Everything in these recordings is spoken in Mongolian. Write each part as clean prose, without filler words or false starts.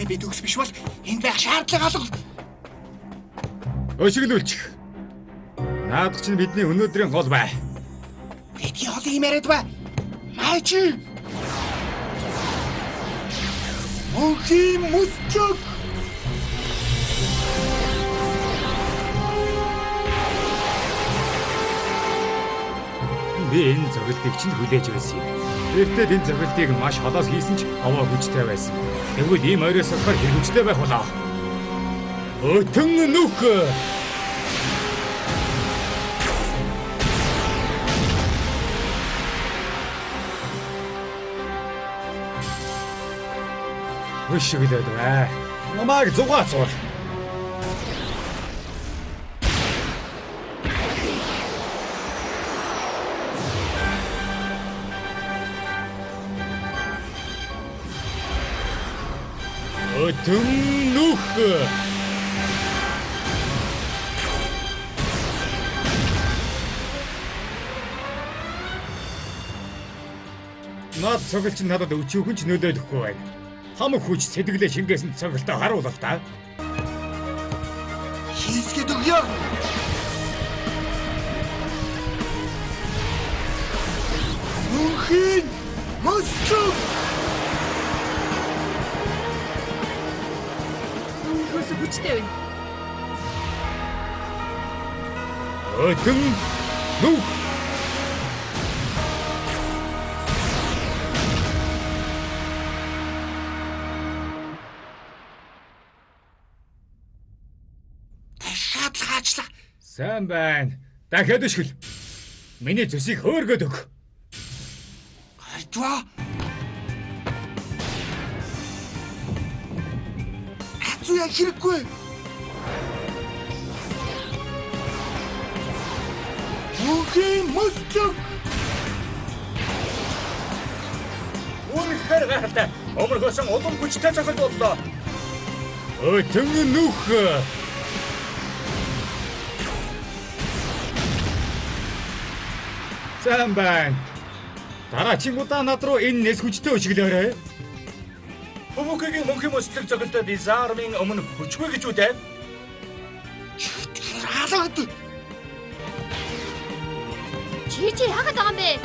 Хэрвээ би төгс биш бол энд байх шаардлага алга. Өшиглүүлчих. Наадах чинь бидний өнөөдрийн гол бай. Бидний хоол юм яриад ба. Майчи. Мөнхийн мөслөг. Би энэ зохилтыг чинь хүлээж байсан юм. Тэртээ энэ зохилтыг маш холоос хийсэн ч овоо хүчтэй байсан. Тэгвэл ийм ойроос болохоор хэр хүчтэй байх болоо? Өтөн нүх. Өшиглээд бай. Намайг зугаацвал. Өтөн нүх. Наад цогцолч надад өчүүхэн ч нөлөөлөхгүй байна. Хамаг хүч сэтгэлээ шингээсэн цогцолтоо харуулал та. Хийсгээд өгье. Мөнхийн мөслөг. Өмнөхөөс хүчтэй байна. Өтөн нүх. Дахиад л хаачлаа. Сайн байна. Дахиад өшгөл. Миний зүсийг хөөргөд өг. Гардва. Хацуу яа хэрэггүй. Мөнхийн мөслөг. Үнэхээр гайхалтай. Өмнөхөөс улам хүчтэй цохилт боллоо. Өтөн нүх. Сайн байна. Дараагийн удаа над руу энэ нэс хүчтэй өшиглөөрэй. Бөмбөгийн мөнхийн мөслөг цогцолтод Дизармын өмнө хүчгүй гэж үдэ. Чөтгөр алгад. Чи яагаад байгаа юм бэ?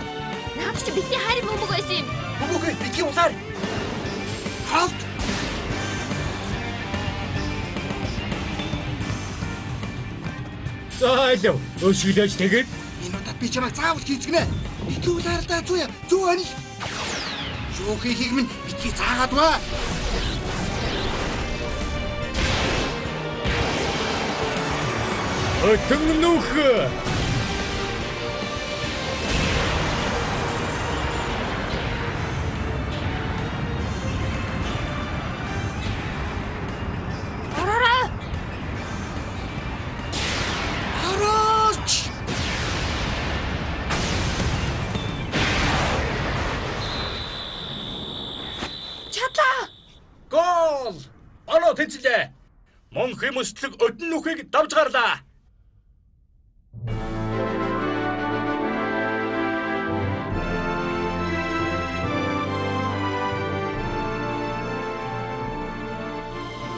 Наадах чи бидний хайрын бөмбөг байсан юм. Бөмбөг битгий улаар. Халт. За илв. Өшиглөөч тэгээд. Энэ удаад би чамайг заавал хийцгэнэ. Битгий улаар л да зүү зүү анил. Юу хийхийг минь битгий заагаад ба. Өтөн нүх. Ороорой. Орооч. Чадлаа. Гол! Оноо тэнцлээ. Мөнхийн мөслөг өтөн нүхийг давж гарлаа.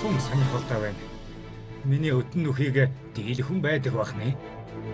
Тун сонирхолтой байна. Миний өтөн нүхийг дийлэх хүн байдаг байх нэ.